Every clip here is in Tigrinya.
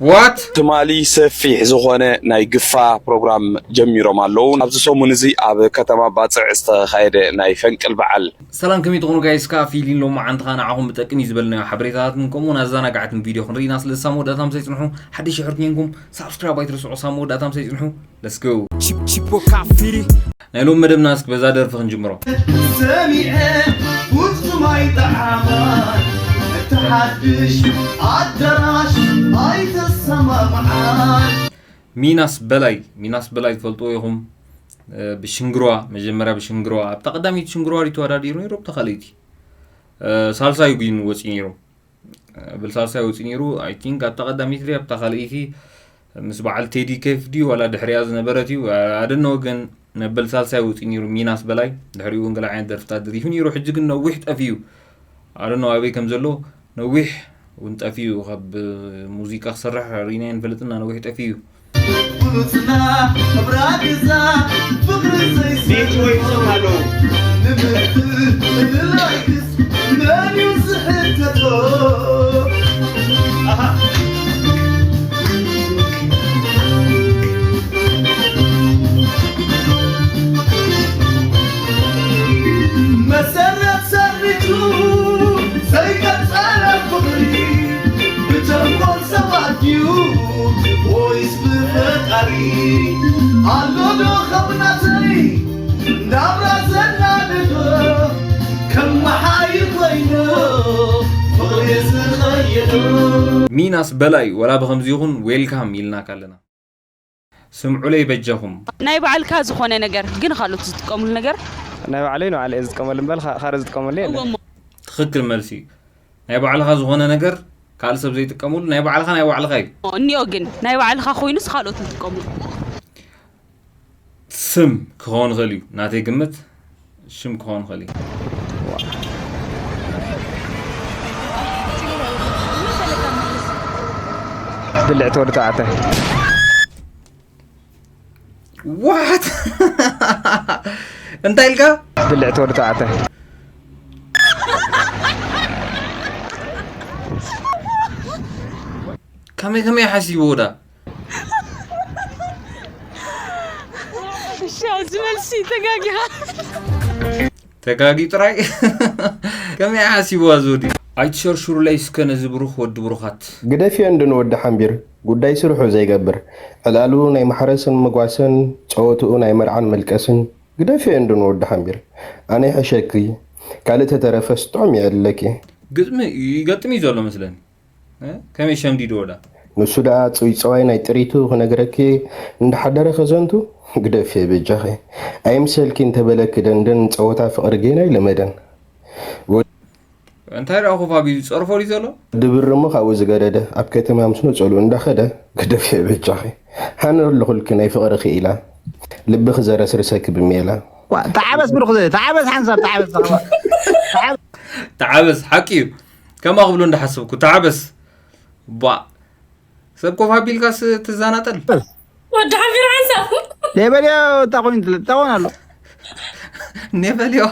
What? ትማሊ ሰፊሕ ዝኾነ ናይ ግፋ ፕሮግራም ጀሚሮም ኣለዉ። ኣብዚ ሰሙን እዚ ኣብ ከተማ ባጽዕ ዝተኻየደ ናይ ፈንቅል በዓል። ሰላም፣ ከመይ ትኾኑ ጋይስ? ከኣ ፊሊን ሎማዓንቲ ከኣ ንዓኹም ብጠቅም እዩ ዝበልናዮ ሓበሬታታትን ከምኡውን ኣዘናጋዕትን ቪድዮ ክንርኢና ስለ ዝሳብ መወዳእታ ምሳይ ጽንሑ። ሓድሽ ይሕር ኮይንኩም ሳብስክራይብ ኣይትርስዑ። ሳብ መወዳእታ ምሳይ ጽንሑ። Let's go. ቺፕ ቺፖ ካፊሪ። ናይ ሎም መደብና እስክ በዛ ደርፊ ክንጅምሮ። ሰሚዐ ፍጹም ኣይጠዓማን፣ እቲ ሓድሽ ኣዳራሽ ኣይተሰማምዓን። ሚናስ በላይ፣ ሚናስ በላይ ትፈልጥዎ ኢኹም። እ፣ ብሽንግርዋ፣ መጀመርያ ብሽንግርዋ፣ ኣብታ ቀዳሚት ሽንግርዋ ድዩ ተወዳዲሩ ነይሩ፣ ኣብታ ካልኣይቲ። እ፣ ሳልሳይ ግን ወፂኡ ነይሩ። ብል ሳልሳይ ወፂኡ ነይሩ። I think ኣብታ ቀዳመይቲ ድያ ኣብታ ካልኣይቲ ምስ በዓል ቴዲ ኬፍ ድዩ ዋላ ድሕሪያ ዝነበረት እዩ? I don't know፣ ግን መበል ሳልሳይ ወፂኡ ነይሩ ሚናስ በላይ። ድሕሪኡ እውን ገለ ዓይነት ደርፍታት ደሪፉ ነይሩ። ሕጂ ግን ነዊሕ ጠፊኡ። I don't know ኣበይ ከም ዘሎ። ነዊሕ እውን ጠፊኡ። ካብ ሙዚቃ ክሰርሕ ርኢናዮ ንፈልጥና፣ ነዊሕ ጠፊኡ። ብሉጽና እብራ ገዛ ፍቕሪ ዘይሰዶ ቤት ወይ ጾም ኣለዉ። ንምትል እልላይክስ መን እዩ ዝሕተቶ? ኣሃ። መሰረት ሰሪቱ ዘይቀጸለ ፍቕሪ ብተንኮል ሰባት ድዩ ወይስ ብፈጣሪ? ኣሎ ዶ ካብ ናተይ ናብራ ዘናድዶ ከም መሓይር ኮይኑ ፍቕሪ ዝኸየዶ? ሚናስ በላይ ወላ ብኸምዚ ይኹን ዌልካም ኢልናካ ኣለና። ስምዑለይ በጃኹም። ናይ ባዕልካ ዝኾነ ነገር ግን ካልኦት ዝጥቀሙሉ ነገር? ናይ ባዕለይ ንባዕለይ እየ ዝጥቀመሉ እምበር ካ-፣ ካልእ ዝጥቀመሉ የለን። እወ እሞ። ትኽክል መልሲ። ናይ ባዕልኻ ዝኾነ ነገር ካልእ ሰብ ዘይጥቀመሉ፣ ናይ ባዕልኻ፣ ናይ ባዕልኻ እዩ። እኒኦ ግን ናይ ባዕልኻ ኮይኑስ ካልኦት ዝጥቀሙሉ? ስም ክኸውን ይኽእል እዩ፣ ናተይ ግምት። ሽም ክኾን ይኽእል እዩ። ብልዕቲ ወዲ ተባዕታይ። What? እንታይ ኢልካ? ብልዕቲ ወዲ ተባዕታይ። ከመይ፣ ከመይ ሓሲብዎ ዳ? እሺ፣ ኣብዚ መልሲ ተጋጊኻ። ተጋጊ ጥራይ። ከመይ ሓሲብዋ ዞዲ? ኣይትሸርሽሩለይ እስከ ነዚ ብሩኽ ወዲ ብሩኻት። ግደፍዮ እንዶ ንወዲ ሓምቢር፣ ጉዳይ ስርሑ ዘይገብር። ዕላሉ ናይ ማሕረስን መጓሰን፣ ጸወትኡ ናይ መርዓን መልቀስን። ግደፍዮ እንዶ ንወዲ ሓምቢር። ኣነ ይሕሸኪ፣ ካልእ ተተረፈስ ጥዑም የዕልለኪ። ግጥሚ ይገጥም እዩ ዘሎ መስለኒ። እ? ከመይ ሸምዲድዎ ዳ? ንሱ ደኣ ጽውይጸዋይ ናይ ጥሪቱ ክነግረኪ እንዳሓደረ ከዘንቱ፣ ግደፍዮ በጃኺ። ኣይምሰልኪ እንተበለኪ ደንደን ጸወታ ፍቕሪ ጌና ኣይለመደን። ወ- እንታይ ደኣ ኮፍ ኣቢሉ ጸርፎ ድዩ ዘሎ? ድብር እሞ ካብኡ ዝገደደ፣ ኣብ ከተማ ምስ ነጸሉ እንዳኸደ፣ ግደፍዮ በጃኺ። ሃነር ኣለኹልኪ ናይ ፍቕሪ ክኢላ፣ ልብኺ ዘረስርሰኪ ብሜላ። ዋ፣ ተዓበስ ብሩኽ ዘ-፣ ተዓበስ ሓንሳብ፣ ተዓበስ፣ ተዓበስ። ተዓበስ፣ ሓቂ እዩ። ከማ ክብሎ እንዳሓሰብኩ፣ ተዓበስ። ቧ። ሰብ ኮፍ ኣቢልካስ ትዘናጠል? ወዲ ሓፊር ሓንሳብ። ሌበልዮ፣ እንታይ ኮይኑ ትለ-፣ እንታይ ኮይኑ ኣሎ? ኔበልዮ።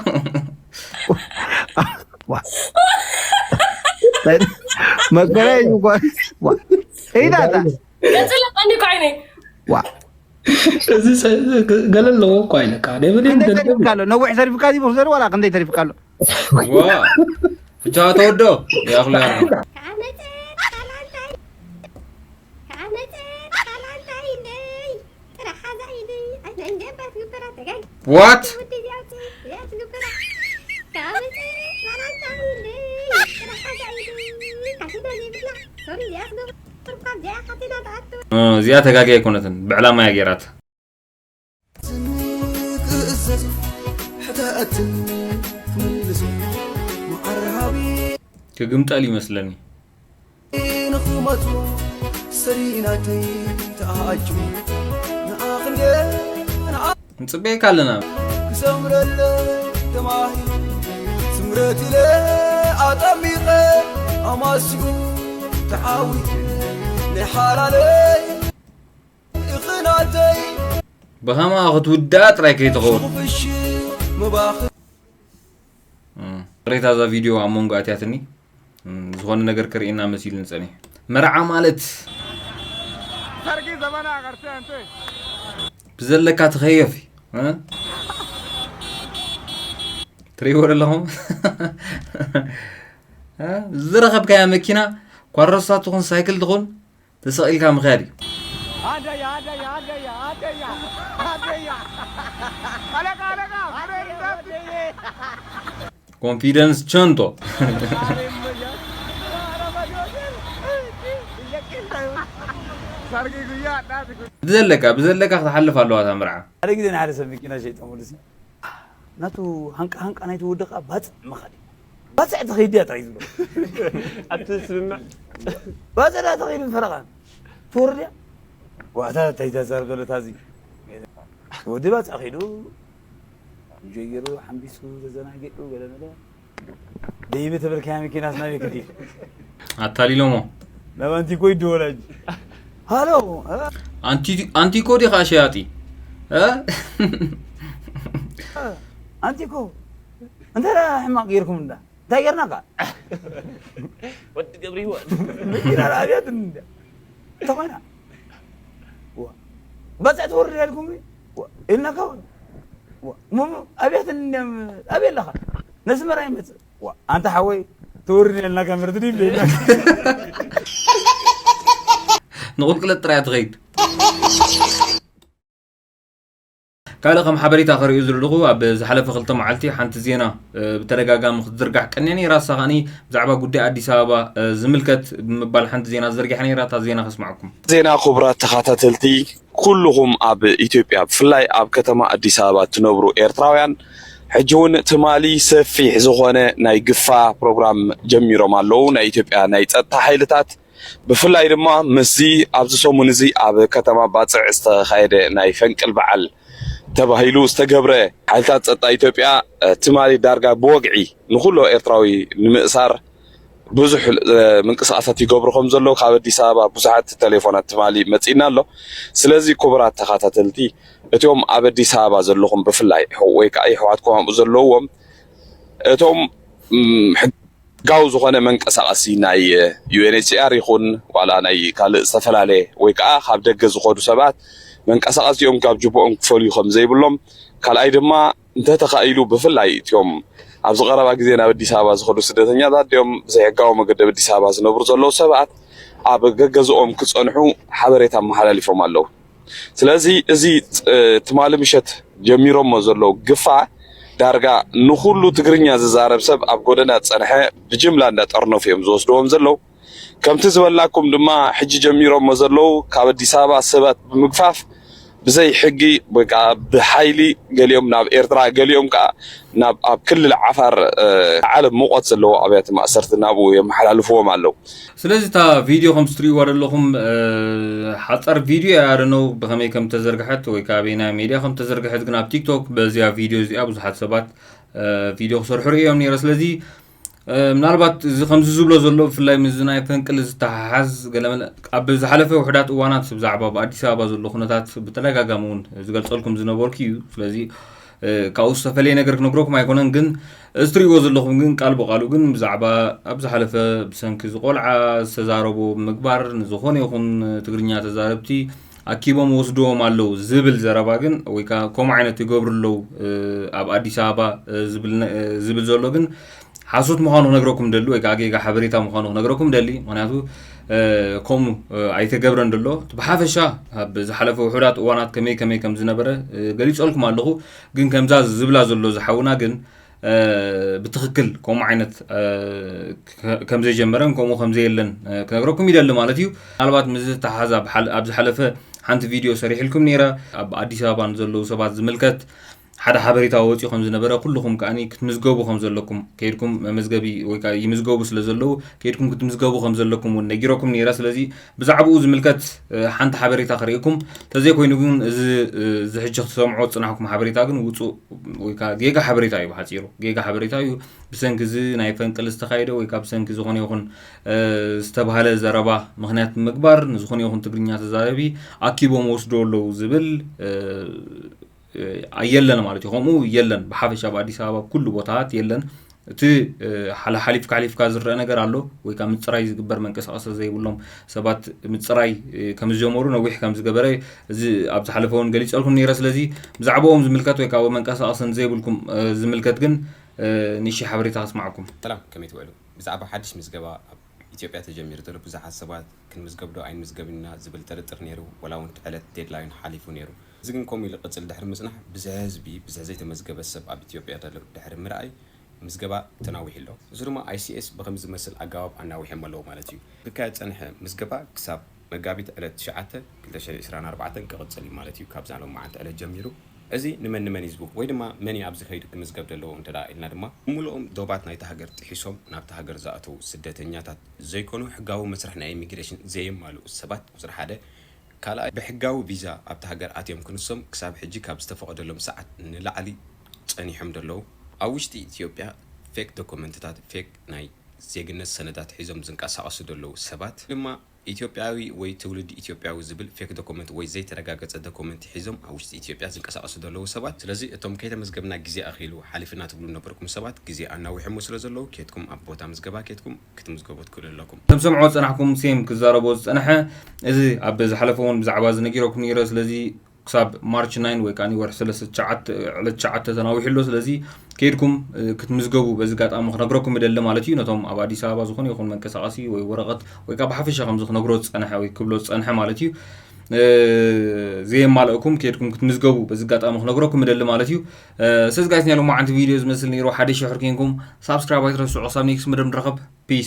ዋ። መከራ እዩ እኮ። ዋ። እይ፣ ዳታ። ቀጽለ፣ ቀንዲ እኮ ዓይነይ። ዋ። እዚ ሰ-፣ ገለ ኣለዎ እኮ ኣይነካ። ኔበልዮ ክንደይ እንደገና ተሪፍካ ኣሎ? ነዊሕ ተሪፍካ እዚ ብሩኽ ዘርኢ ዋላ ክንደይ ተሪፍካ ኣሎ? ዋ። ብቻ ተወዶ። ያኽሎ ያኽሎ። What? እ፣ እዚኣ ተጋጊ ኣይኮነትን፣ ብዕላማ እያ ጌራታ። ክእዘዝ ሕተትን ክምልስ መዓርሃቢ ክግምጠል ይመስለኒ። ንኽመቱ ሰሪናተይ ተኣጅቡ ንኣኽንደ ንኣ ንጽበየካ ኣለና። ክሰምረለ ተማሂሩ ስምረት ኢለ ኣጠሚቐ ኣማሲኡ ተዓዊቱ ናይ ሓላለይ እኽናተይ ብኸምኣ ክትውዳእ ጥራይ ከይትኸውን። ሽኹፍሽ ምባኽ እም፣ ቅሬታ እዛ ቪድዮ ኣብ መንጎ ኣትያትኒ። እም፣ ዝኾነ ነገር ከርእየና መሲሉ ንጸኒሕ። መርዓ ማለት ሰርጊ ዘመና ቀርተ እንተ ብዘለካ ትኸየፍ፣ እ? ትርእይዎ ዘለኹም? እ? ዝረኸብካያ መኪና፣ ኳረሳ ትኹን ሳይክል ትኹን፣ ተሰቒልካ ምኽያድ እዩ። ኣደያ፣ ኣደያ፣ ኣደያ፣ ኣደያ፣ ኣደያ። ኣለቃ፣ ኣለቃ፣ ኣደያ፣ ኣደያ። ኮንፊደንስ ቸንቶ። ሰርጊ ጉያ፣ ኣዳት ጉያ። ብዘለካ፣ ብዘለካ ክትሓልፍ ኣለዋ እታ መርዓ። ሓደ ግዜ ንሓደ ሰብ መኪና ሸይጠ ሙሉሲ። ናቱ ሃንቃ ሃንቃ ናይቲ ወዲ ኸዓ ባጽዕ ምኻድ እዩ። ባጽዕ ተኸይድ እያ ጥራይ ዝብሎ። ኣቲ ስምምዕ። ባጽዕ ዳ ተኸይዱ ፈረቓ። ትወርድ እያ። ዋእታ እንታይ ተዛርብ ዘሎ ታዚ። ወዲ ባጽዕ ኸይዱ። ጀይሩ ሓምቢሱ ተዘናጊዑ ገለ መለ። ደይብ ተበልካያ መኪናስ ናበይ ክትይድ? ኣታሊሎሞ። ናብ ኣንቲኮ ይደወል ሕጂ። ሃሎ፣ እ? ኣንቲ-፣ ኣንቲኮ ዲኻ ሸያጢ? እ? ኣንቲኮ፣ እንታይ ደኣ ሕማቕ ጌርኩም እንዳ? እንታይ ጌርናካ? ወዲ ገብሪ ህይወት። መኪና ኣብያት እንዳ። እንታይ ኮይና? ዋ። በጻ ትወርድ ያልኩም? ዋ። ኢልናካ ወይ? ዋ። እሞ ኣብያት እንዳ፣ ኣበይ ኣለኻ? ነስመራ ይመጽእ። ዋ። ኣንታ ሓወይ፣ ትወርድ ያልናካ ምርት ድዩ? ንቑልቁለት ጥራይ ትኸይድ። ካልእ ከም ሓበሬታ ከርእዩ ዝደለኹ፣ ኣብ ዝሓለፈ ክልተ መዓልቲ ሓንቲ ዜና፣ እ፣ ብተደጋጋሚ ክትዝርጋሕ ቀንያ ነይራ። እሳ ከኣኒ ብዛዕባ ጉዳይ ኣዲስ ኣበባ፣ እ፣ ዝምልከት ብምባል ሓንቲ ዜና ዘርጊሓ ነይራ። እታ ዜና ከስማዕኩም። ዜና ክቡራት ተኸታተልቲ፣ ኩልኹም ኣብ ኢትዮጵያ፣ ብፍላይ ኣብ ከተማ ኣዲስ ኣበባ እትነብሩ ኤርትራውያን፣ ሕጂ እውን ትማሊ ሰፊሕ ዝኾነ ናይ ግፋ ፕሮግራም ጀሚሮም ኣለዉ። ናይ ኢትዮጵያ ናይ ጸጥታ ሓይልታት ብፍላይ ድማ ምስዚ ኣብዚ ሰሙን እዚ ኣብ ከተማ ባጽዕ ዝተኻየደ ናይ ፈንቅል በዓል ተባሂሉ ዝተገብረ፣ ሓይልታት ጸጥታ ኢትዮጵያ፣ እ፣ ትማሊ ዳርጋ ብወግዒ ንኹሎ ኤርትራዊ ንምእሳር ብዙሕ፣ እ፣ ምንቅስቓሳት ይገብሩ ከም ዘለዉ ካብ ኣዲስ ኣበባ ብዙሓት ቴሌፎናት ትማሊ መጺእና ኣሎ። ስለዚ ክቡራት ተኸታተልቲ፣ እቲኦም ኣብ ኣዲስ ኣበባ ዘለኹም ብፍላይ፣ ወይ ከዓ የሕዋትኩም ኣብኡ ዘለዎም፣ እቶም፣ እም፣ ሕጋዊ ዝኾነ መንቀሳቐሲ ናይ፣ ዩ ኤን ኤች ሲ ኣር ይኹን ዋላ ናይ ካልእ ዝተፈላለየ ወይ ከዓ ካብ ደገ ዝኾዱ ሰባት መንቀሳቐሲኦም ካብ ጅቡኦም ክፈልዩ ከም ዘይብሎም፣ ካልኣይ ድማ እንተተኻኢሉ ብፍላይ እቲኦም ኣብዚ ቀረባ ግዜ ናብ ኣዲስ ኣበባ ዝኾዱ ስደተኛታት ድዮም ብዘይሕጋዊ መገዲ ኣብ ኣዲስ ኣበባ ዝነብሩ ዘለዉ ሰባት ኣብ ገገዝኦም ክጸንሑ ሓበሬታ ኣመሓላሊፎም ኣለዉ። ስለዚ እዚ፣ እ፣ ትማሊ ምሸት ጀሚሮሞ ዘለዉ ግፋ ዳርጋ ንኹሉ ትግርኛ ዝዛረብ ሰብ ኣብ ጎደና ዝጸንሐ ብጅምላ እንዳጠርነፉ እዮም ዝወስድዎም ዘለዉ። ከምቲ ዝበልናኩም ድማ ሕጂ ጀሚሮሞ ዘለዉ ካብ ኣዲስ ኣበባ ሰባት ብምግፋፍ ብዘይ ሕጊ ወይ ከዓ ብሓይሊ ገሊኦም ናብ ኤርትራ ገሊኦም ከዓ ናብ ኣብ ክልል ዓፋር፣ እ፣ ዓለም ሙቐት ዘለዎ ኣብያተ ማእሰርቲ ናብኡ የመሓላልፍዎም ኣለዉ። ስለዚ እታ ቪድዮ ከም እትርእይዋ ዘለኹም፣ እ፣ ሓጸር ቪድዮ እያ። I don't know ብኸመይ ከም ተዘርግሐት ወይ ከዓ ኣበየናይ ሜድያ ከም ተዘርግሐት፣ ግን ኣብ ቲክቶክ በዚኣ ቪድዮ እዚኣ ብዙሓት ሰባት፣ እ፣ ቪድዮ ክሰርሑ ርእዮም ነይረ። ስለዚ፣ እ፣ ምናልባት እዚ ከምዚ ዝብሎ ዘሎ ብፍላይ ምስዚ ናይ ፈንቅል ዝተሓሓዝ ገለመለ ኣብ ዝሓለፈ ውሑዳት እዋናት ብዛዕባ ኣብ ኣዲስ ኣበባ ዘሎ ኩነታት ብተደጋጋሚ እውን ዝገልጸልኩም ዝነበርኩ እዩ። ስለዚ፣ እ፣ ካብኡ ዝተፈለየ ነገር ክነግረኩም ኣይኮነን፣ ግን እዚ ትርእይዎ ዘለኹም ግን ቃል ብቃሉ ግን ብዛዕባ ኣብ ዝሓለፈ ብሰንኪ እዚ ቆልዓ ዝተዛረቦ ምግባር ንዝኾነ ይኹን ትግርኛ ተዛረብቲ ኣኪቦም ወስድዎም ኣለዉ ዝብል ዘረባ ግን ወይ ከዓ ከምኡ ዓይነት ይገብሩ ኣለዉ፣ እ፣ ኣብ ኣዲስ ኣበባ፣ እ፣ ዝብል ነ-፣ እ፣ ዝብል ዘሎ ግን ሓሶት ምዃኑ ክነግረኩም ደሊ ወይ ከዓ ጌጋ ሓበሬታ ምዃኑ ክነግረኩም ደሊ። ምኽንያቱ፣ እ፣ ከምኡ፣ እ፣ ኣይተገብረን ደሎ። እቲ ብሓፈሻ ኣብ ዝሓለፈ ውሑዳት እዋናት ከመይ ከመይ ከም ዝነበረ፣ እ፣ ገሊጸልኩም ኣለኹ። ግን ከምዛ ዝብላ ዘሎ ዝሓውና ግን፣ እ፣ ብትኽክል ከምኡ ዓይነት፣ እ፣ ከ-፣ ከም ዘይጀመረን ከምኡ ከም ዘየለን፣ እ፣ ክነግረኩም ይደሊ ማለት እዩ። ምናልባት ምስ ዝተሓሓዝ ኣብ ሓል-፣ ኣብ ዝሓለፈ ሓንቲ ቪድዮ ሰሪሕልኩም ነይረ። ኣብ ኣዲስ ኣበባ ንዘለዉ ሰባት ዝምልከት ሓደ ሓበሬታ ወፂኡ ከም ዝነበረ፣ ኩልኹም ከኣኒ ክትምዝገቡ ከም ዘለኩም፣ ከይድኩም መመዝገቢ ወይ ከዓ ይምዝገቡ ስለ ዘለዉ፣ ከይድኩም ክትምዝገቡ ከም ዘለኩም እውን ነጊረኩም ነይረ። ስለዚ ብዛዕባኡ ዝምልከት፣ እ፣ ሓንቲ ሓበሬታ ክርእየኩም። ተዘይኮይኑ ግን እዚ፣ እ፣ እዚ ሕጂ ክትሰምዖ ዝፅናሕኩም ሓበሬታ ግን ውፁእ ወይ ከዓ ጌጋ ሓበሬታ እዩ፣ ብሓፂሩ ጌጋ ሓበሬታ እዩ። ብሰንኪ እዚ ናይ ፈንቅል ዝተኻየደ ወይ ከዓ ብሰንኪ ዝኾነ ይኹን፣ እ፣ ዝተባህለ ዘረባ ምኽንያት ምግባር ንዝኾነ ይኹን ትግርኛ ተዛረቢ ኣኪቦም ወስዶ ኣለዉ ዝብል፣ እ፣ እ፣ የለን ማለት እዩ። ከምኡ የለን፣ ብሓፈሻ ኣብ ኣዲስ ኣበባ ኩሉ ቦታታት የለን። እቲ ሓለ ሓሊፍካ ሓሊፍካ ዝረአ ነገር ኣሎ ወይ ከዓ ምፅራይ ዝግበር መንቀሳቐሲ ዘይብሎም ሰባት ምፅራይ ከም ዝጀመሩ ነዊሕ ከም ዝገበረ እዚ ኣብ ዝሓለፈ እውን ገሊፀልኩም ነይረ። ስለዚ ብዛዕባኦም ዝምልከት ወይ ከዓ መንቀሳቐሲ ዘይብልኩም ዝምልከት ግን ንእሽተይ ሓበሬታ ከስማዓኩም። ሰላም፣ ከመይ ትውዕሉ? ብዛዕባ ሓድሽ ምዝገባ ኣብ ኢትዮጵያ ተጀሚሩ ዘሎ ብዙሓት ሰባት ክንምዝገብ ዶ ኣይንምዝገብን ኢና ዝብል ጥርጥር ነይሩ፣ ወላ እውን እቲ ዕለት ዴድላይን ሓሊፉ ነይሩ። እዚ ግን ከምኡ ኢሉ ቅፅል ድሕሪ ምፅናሕ ብዝሒ ህዝቢ ብዝሒ ዘይተመዝገበ ሰብ ኣብ ኢትዮጵያ ዘሎ ድሕሪ ምርኣይ ምዝገባ ተናዊሑ ኣሎ። እዚ ድማ ኣይሲኤስ ብኸም ዝመስል ኣገባብ ኣናዊሖም ኣለዉ ማለት እዩ። ክካየድ ፀንሐ ምዝገባ ክሳብ መጋቢት ዕለት ትሽዓተ ክልተ ሽሕን ዕስራን ኣርባዕተን ክቕፅል እዩ ማለት እዩ። ካብዛ ሎማዓንቲ ዕለት ጀሚሩ እዚ ንመን ንመን እዩ ዝብኩ ወይ ድማ መን እዩ ኣብዚ ከይዱ ክምዝገብ ዘለዎ እንተ ኢልና ድማ ብምልኦም ዶባት ናይቲ ሃገር ጥሒሶም ናብቲ ሃገር ዝኣተዉ ስደተኛታት ዘይኮኑ ሕጋዊ መስርሕ ናይ ኢሚግሬሽን ዘየማልኡ ሰባት ቁፅሪ ሓደ። ካልኣይ ብሕጋዊ ቪዛ ኣብቲ ሃገር ኣትዮም ክንሶም ክሳብ ሕጂ ካብ ዝተፈቐደሎም ሰዓት ንላዕሊ ፀኒሖም ዘለዉ ኣብ ውሽጢ ኢትዮጵያ ፌክ ዶኩመንትታት ፌክ ናይ ዜግነት ሰነዳት ሒዞም ዝንቀሳቐሱ ዘለዉ ሰባት ድማ ኢትዮጵያዊ ወይ ትውልድ ኢትዮጵያዊ ዝብል ፌክ ዶኩመንት ወይ ዘይተረጋገፀ ዶኩመንት ሒዞም ኣብ ውሽጢ ኢትዮጵያ ዝንቀሳቐሱ ዘለዉ ሰባት። ስለዚ እቶም ከይተመዝገብና ግዜ ኣኺሉ ሓሊፍና ትብሉ ነበርኩም ሰባት ግዜ ኣናዊሖሞ ስለ ዘለዉ ኬድኩም ኣብ ቦታ ምዝገባ ኬድኩም ክትምዝገቡ ትክእሉ ኣለኩም። ከም ሰምዖ ፀናሕኩም ሴም ክዛረቦ ዝፀንሐ እዚ ኣብ ዝሓለፈ እውን ብዛዕባ እዚ ነጊረኩም ነይረ። ስለዚ ክሳብ ማርች ናይን ወይ ከዓ ወርሒ ሰለስተ ትሽዓተ ዕለት ትሽዓተ ተናዊሑ ኣሎ። ስለዚ ከይድኩም ክትምዝገቡ በዚ ኣጋጣሚ ክነግረኩም እደሊ ማለት እዩ። ነቶም ኣብ ኣዲስ ኣበባ ዝኾነ ይኹን መንቀሳቐሲ ወይ ወረቐት ወይ ከዓ ብሓፈሻ ከምዚ ክነግሮ ዝፀንሐ ወይ ክብሎ ዝፀንሐ ማለት እዩ ዘየማለእኩም ከይድኩም ክትምዝገቡ በዚ ኣጋጣሚ ክነግረኩም እደሊ ማለት እዩ። ስለዚ ጋይስ ናይ ሎማዓንቲ ቪድዮ ዝመስል ነይሩ። ሓደ ሽሕር ኬንኩም ሳብስክራይብ ኣይትረስዑ። ክሳብ ኔክስት መደብ ንረኸብ። ፒስ።